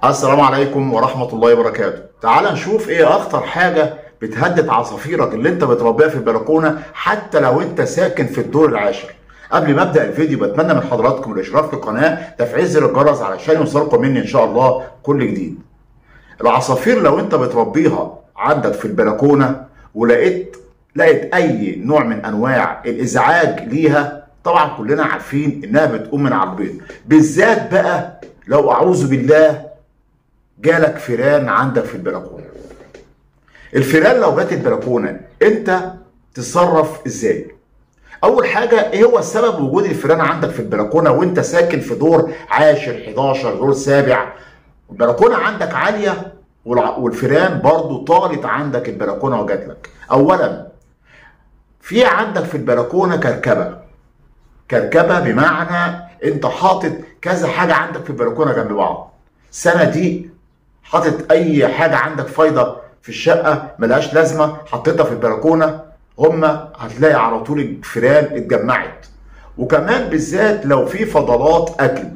السلام عليكم ورحمة الله وبركاته. تعال نشوف ايه اخطر حاجة بتهدد عصافيرك اللي انت بتربيها في البلكونة حتى لو انت ساكن في الدور العاشر. قبل ما ابدا الفيديو بتمنى من حضراتكم الاشتراك في القناة، تفعيل زر الجرس علشان يوصلكم مني ان شاء الله كل جديد. العصافير لو انت بتربيها عندك في البلكونة ولقيت اي نوع من انواع الازعاج ليها، طبعا كلنا عارفين انها بتقوم من على البيض، بالذات بقى لو اعوذ بالله جالك فيران عندك في البلكونه. الفيران لو جت البلكونه انت تتصرف ازاي؟ اول حاجة، ايه هو السبب وجود الفيران عندك في البلكونه وانت ساكن في دور عاشر، 11، دور سابع، البلكونه عندك عالية والفيران برضو طالت عندك البلكونه وجات لك. اولا، في عندك في البلكونه كركبه. كركبه بمعنى انت حاطط كذا حاجة عندك في البلكونه جنب بعض، صناديق، حاطط اي حاجة عندك فايضه في الشقة ملهاش لازمه حطيتها في البلكونه، هما هتلاقي على طول الفيران اتجمعت. وكمان بالذات لو في فضلات اكل،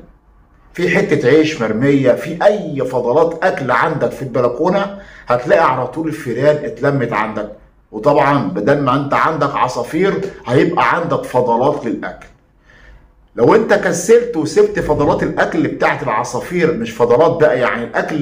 في حتة عيش مرمية، في اي فضلات اكل عندك في البلكونه هتلاقي على طول الفيران اتلمت عندك. وطبعا بدل ما انت عندك عصافير هيبقى عندك فضلات للاكل. لو انت كسلت وسبت فضلات الاكل بتاعت العصافير، مش فضلات بقى يعني الاكل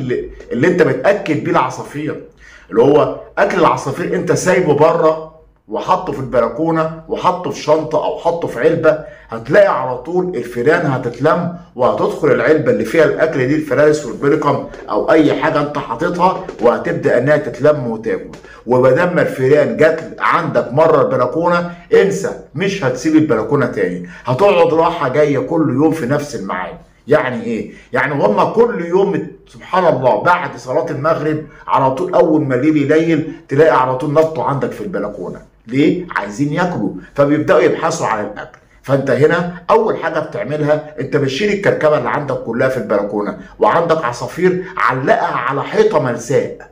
اللي انت بتاكل بيه العصافير، اللي هو اكل العصافير انت سايبه بره وحطه في البلكونه وحطه في شنطه او حطه في علبة، هتلاقي على طول الفيران هتتلم وهتدخل العلبة اللي فيها الاكل دي، الفرارس والبركم او اي حاجة انت حاططها، وهتبدا انها تتلم وتاكل. وبدل ما الفيران جت عندك مرة البلكونه انسى، مش هتسيب البلكونه تاني، هتقعد راحة جاية كل يوم في نفس الميعاد. يعني ايه؟ يعني هما كل يوم سبحان الله بعد صلاة المغرب على طول اول ما الليل يليل تلاقي على طول نطوا عندك في البلكونه. ليه؟ عايزين ياكلوا، فبيبداوا يبحثوا عن الاكل. فانت هنا اول حاجة بتعملها انت بتشيل الكركبه اللي عندك كلها في البلكونه، وعندك عصافير علقها على حيطة ملساء.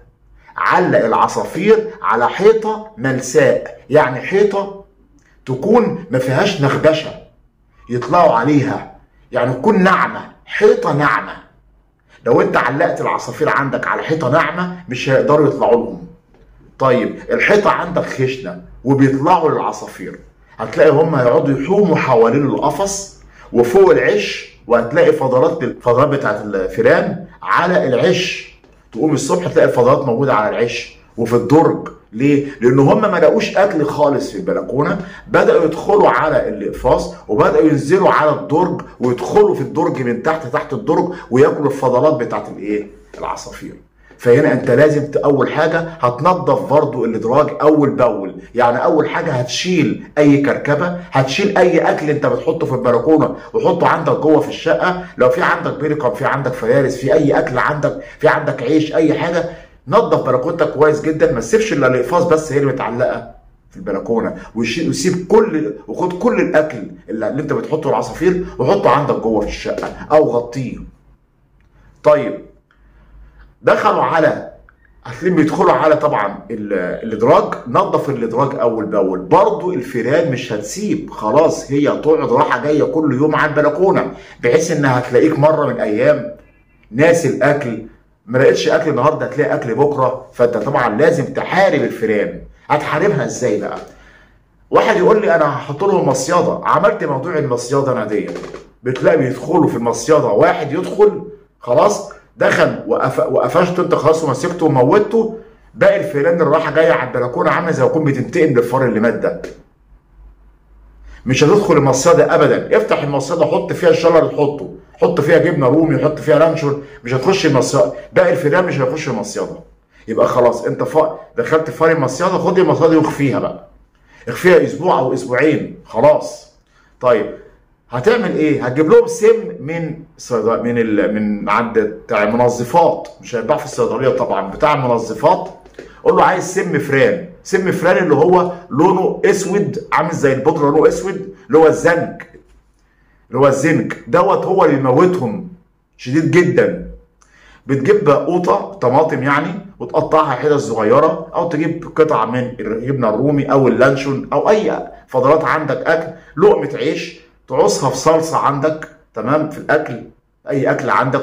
علق العصافير على حيطة ملساء، يعني حيطة تكون ما فيهاش نغبشه يطلعوا عليها، يعني تكون ناعمة، حيطة ناعمة. لو انت علقت العصافير عندك على حيطة ناعمة مش هيقدروا يطلعوا لهم. طيب الحيطة عندك خشنه وبيطلعوا للعصافير، هتلاقي هم هيقعدوا يحوموا حوالين القفص وفوق العش، وهتلاقي فضلات الفضلات بتاعت الفيران على العش. تقوم الصبح تلاقي الفضلات موجودة على العش وفي الدرج. ليه؟ لان هم ما لاقوش اكل خالص في البلكونه، بداوا يدخلوا على الاقفاص وبداوا ينزلوا على الدرج ويدخلوا في الدرج من تحت تحت الدرج وياكلوا الفضلات بتاعت الايه؟ العصافير. فهنا انت لازم اول حاجة هتنظف برضو الادراج اول باول، يعني اول حاجة هتشيل اي كركبه، هتشيل اي اكل انت بتحطه في البلكونه وحطه عندك جوه في الشقة. لو في عندك بيركم، في عندك فرارس، في اي اكل عندك، في عندك عيش، اي حاجة، نظف بلكونتك كويس جدا، ما تسيبش الا الاقفاص بس هي اللي متعلقه في البلكونه، وسيب كل وخد كل الاكل اللي انت بتحطه العصافير وحطه عندك جوه في الشقة او غطيه. طيب دخلوا على هتلاقيهم بيدخلوا على طبعا الادراج، نظف الادراج اول باول. برضو الفيران مش هتسيب، خلاص هي هتقعد راحة جاية كل يوم على البلكونه، بحيث انها هتلاقيك مرة من ايام ناسي الاكل، ما لقيتش اكل النهارده هتلاقي اكل بكره. فانت طبعا لازم تحارب الفيران. هتحاربها ازاي بقى؟ واحد يقول لي انا هحط لهم مصيده. عملت موضوع المصيده انا ديت، بتلاقي بيدخلوا في المصيده، واحد يدخل خلاص دخل وقفشته انت خلاص ومسكته وموتته، باقي الفيران اللي رايحة جاية على البلكونه عامله زي ما يكون بتنتقم للفار اللي مات ده. مش هتدخل المصيده ابدا. افتح المصيده حط فيها الشلر اللي تحطه، حط فيها جبنه رومي، حط فيها لانشون، مش هتخش المصيده، باقي الفيران مش هيخش المصيده. يبقى خلاص انت دخلت فار المصيده، خد المصيده دي واخفيها بقى، اخفيها اسبوع او اسبوعين خلاص. طيب هتعمل ايه؟ هتجيب لهم سم من من عند بتاع المنظفات، مش هيتباع في الصيدلية طبعا، بتاع المنظفات. قول له عايز سم فران، سم فران اللي هو لونه اسود عامل زي البودره، لونه اسود، اللي هو الزنك، اللي هو الزنك دوت هو اللي بيموتهم شديد جدا. بتجيب قوطه طماطم يعني وتقطعها حتت صغيرة، او تجيب قطعه من الجبنة الرومي او اللانشون او اي فضلات عندك اكل، لقمة عيش تعصها في صلصه عندك، تمام، في الاكل، اي اكل عندك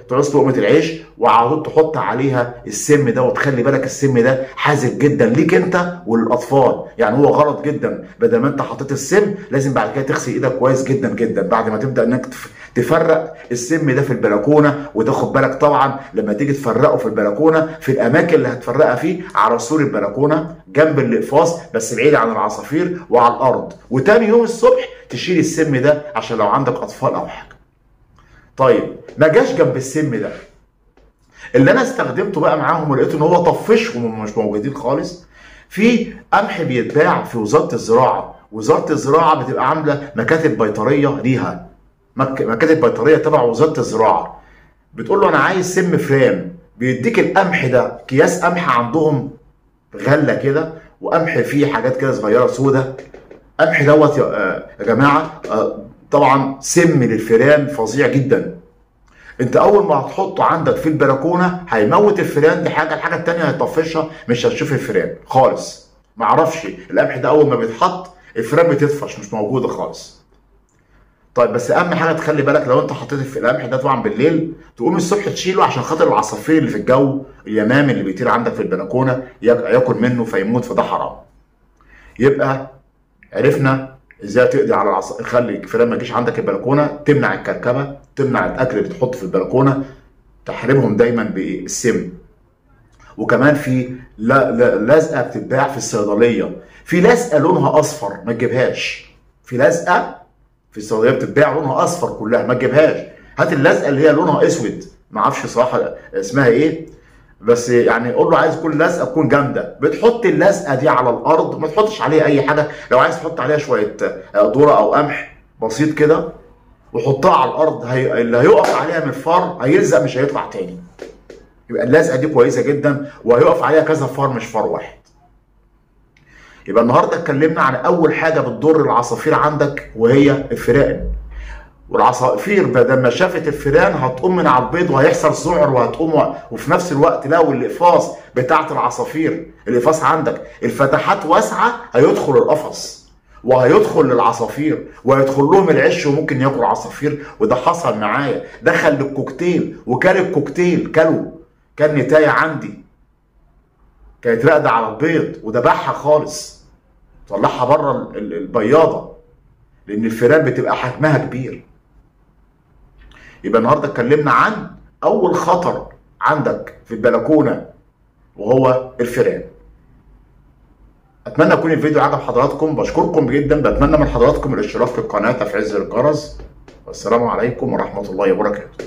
تعوز لقمة العيش وعلى طول تحط عليها السم ده. وتخلي بالك السم ده حازق جدا ليك انت وللاطفال، يعني هو غلط جدا. بدل ما انت حطيت السم لازم بعد كده تغسل ايدك كويس جدا جدا بعد ما تبدا انك تفرق السم ده في البلكونه. وتاخد بالك طبعا لما تيجي تفرقه في البلكونه في الاماكن اللي هتفرقها فيه، على سور البلكونه جنب الاقفاص بس بعيد عن العصافير وعلى الارض. وتاني يوم الصبح تشيل السم ده عشان لو عندك اطفال او حاجة. طيب ما جاش جنب السم ده، اللي انا استخدمته بقى معاهم ولقيت ان هو طفشهم ومش موجودين خالص. في قمح بيتباع في وزارة الزراعة، وزارة الزراعة بتبقى عامله مكاتب بيطريه ليها، مكاتب بيطريه تبع وزارة الزراعة. بتقول له انا عايز سم فران، بيديك القمح ده اكياس قمح عندهم غله كده، وقمح فيه حاجات كده صغيرة سودة. قمح دوت يا جماعة طبعا سم للفئران فظيع جدا. انت اول ما هتحطه عندك في البلكونه هيموت الفئران، دي حاجة. الحاجة الثانية هيطفشها، مش هتشوف الفئران خالص. معرفش القمح ده اول ما بيتحط الفئران بتطفش، مش موجودة خالص. طيب بس اهم حاجة تخلي بالك لو انت حطيت في القمح ده طبعا بالليل تقوم الصبح تشيله عشان خاطر العصافير اللي في الجو، اليمام اللي بيطير عندك في البلكونه ياكل منه فيموت، فده حرام. يبقى عرفنا ازاي تقضي على العصافير، خلي الفئران ما تجيش عندك البلكونه، تمنع الكركبه، تمنع الاكل اللي بتحطه في البلكونه، تحرمهم دايما بالسم. وكمان في لزقه بتتباع في الصيدلية، في لزقه لونها اصفر ما تجيبهاش. في لزقه في الصيدلية بتتباع لونها اصفر كلها ما تجيبهاش، هات اللزقه اللي هي لونها اسود، ما اعرفش صراحة اسمها ايه، بس يعني قول له عايز كل لزقه تكون جامدة. بتحط اللزقه دي على الارض، ما تحطش عليها اي حاجة، لو عايز تحط عليها شوية ذره او قمح بسيط كده وحطها على الارض، اللي هيقف عليها من الفار هيلزق مش هيطلع تاني. يبقى اللزقه دي كويسة جدا وهيقف عليها كذا فار مش فار واحد. يبقى النهارده اتكلمنا عن اول حاجة بتضر العصافير عندك وهي الفئران. والعصافير بدل ما شافت الفئران هتقوم من على البيض وهيحصل سعر وهتقوم وفي نفس الوقت لو الاقفاص بتاعت العصافير، الاقفاص عندك الفتحات واسعة، هيدخل القفص وهيدخل للعصافير وهيدخل لهم العش وممكن ياكل عصافير. وده حصل معايا، دخل للكوكتيل وكل الكوكتيل، كلوا كان نتايه عندي كانت راقده على البيض وذبحها خالص، طلعها بره البياضه لان الفئران بتبقى حجمها كبير. يبقى النهارده اتكلمنا عن اول خطر عندك في البلكونه وهو الفئران. اتمنى يكون الفيديو عجب حضراتكم، بشكركم جدا، بتمنى من حضراتكم الاشتراك في القناة، تفعيل زر الجرس، والسلام عليكم ورحمة الله وبركاته.